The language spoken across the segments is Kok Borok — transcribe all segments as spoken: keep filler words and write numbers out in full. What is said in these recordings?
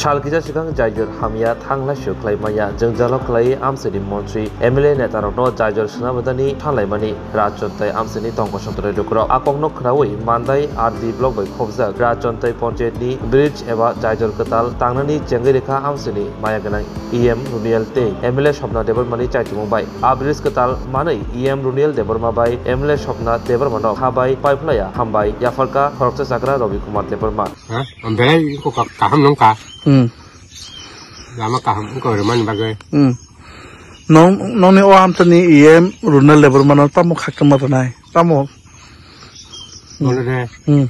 Sal kisa swkang jaijor hamya thanglaisu khlai manya jwngjalo khlai amchaini montri M L A netarokno jaijor swnamjani thanlaimani Rajchand tei amchaini tongkosong tei lukurok. A kokno khnaui Mandai R D block bai khobjak Rajchand tei Panchayatni bridge eba jaijor kwtal tangnani chengwi rikha amchaini maya gwnang E M Runiel tei M L A Swapna Debbarmani chaichomung bai. A bridge kwtal manwi E M Runiel Debbarma bai M L A Swapna Debbarmano ha bai paiphlaiya hambai yapharkha khoroksa chakra Ravi Kumar Debbarma. Ha? Ang belai ko ka-, kaham nung ka. Hmm. Lama kaham ko remani bagai. Hmm. Nong, nongni o amtani E M Runiel Debbarmano tamo khakchangma rwnai. Tamo. Bono de. Hmm.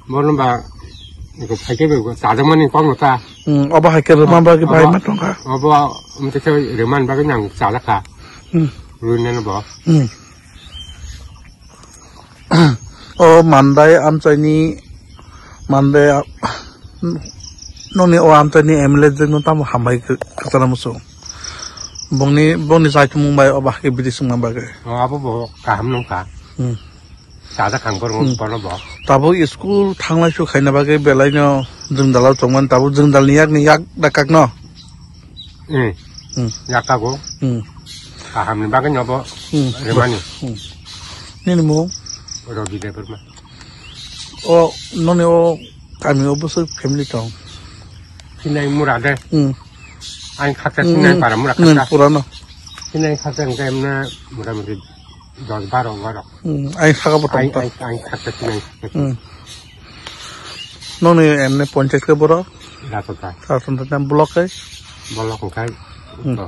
Bono ba ko phaike be ko chajak mani kong ta. Hmm. Oba haike rwma bagwi bai ma tongkha. Oba umte ke reman bagwi nang chajak kha. Hmm. Runiel bo. Hmm. O Mandai amchaini Mandai a-, noni o amchaini M L A jwkno tamo hambai khe-, khatana muchung. Bongni, bongni chaichomung bai o bahai bidi swngma bagwi. O abo bo kaham nung kha. Hmm. Chajak khang bor Hmm. bono bo. Tabuk school thanglai su khaina bagwi belaino jwngdalo tongmani tabuk jwngdalni yakni yak da kakno. Hmm. Hmm. Yakago. Hmm. Kahamni bagwi nobo Hmm. remani. Hmm. Nini mung? Ravi Debbarma. O, noni o kami o bwswk family tong? Sinai mura de. Hmm. Ang khaksa Hmm. sinai para mura Hmm, khaksa. Purano. Sinai khaksa hingke emna mura mura dos baro baro. Hmm. Ang saka bo tong Ang, ta. ang, ang khaksa sinai khaksa. Hmm. Noni emne panchayat ke boro? Rajchand ta. Rajchand ta block ke? Block hingke Hmm. to.